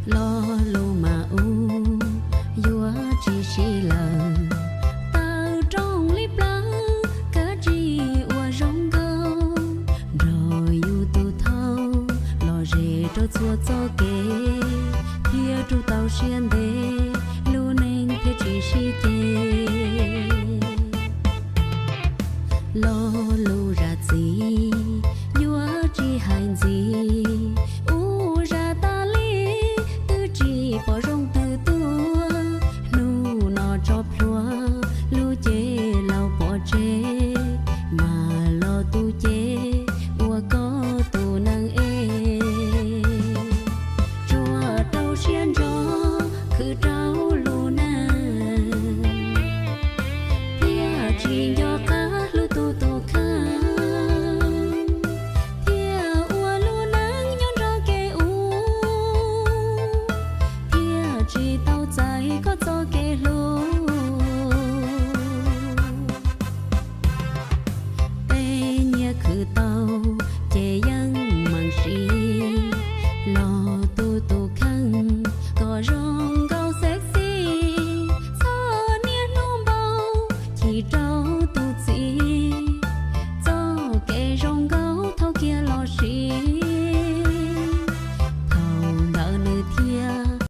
Lo lus mas ub yuav tsis sib lawm, tawm rooj li plawv kav tsij ua zoo nkauj, nrog yus tus thauj los ze rau txhua txoj kev, thiaj rub tau siab ntev, lub neej thiaj tsis sib ceg.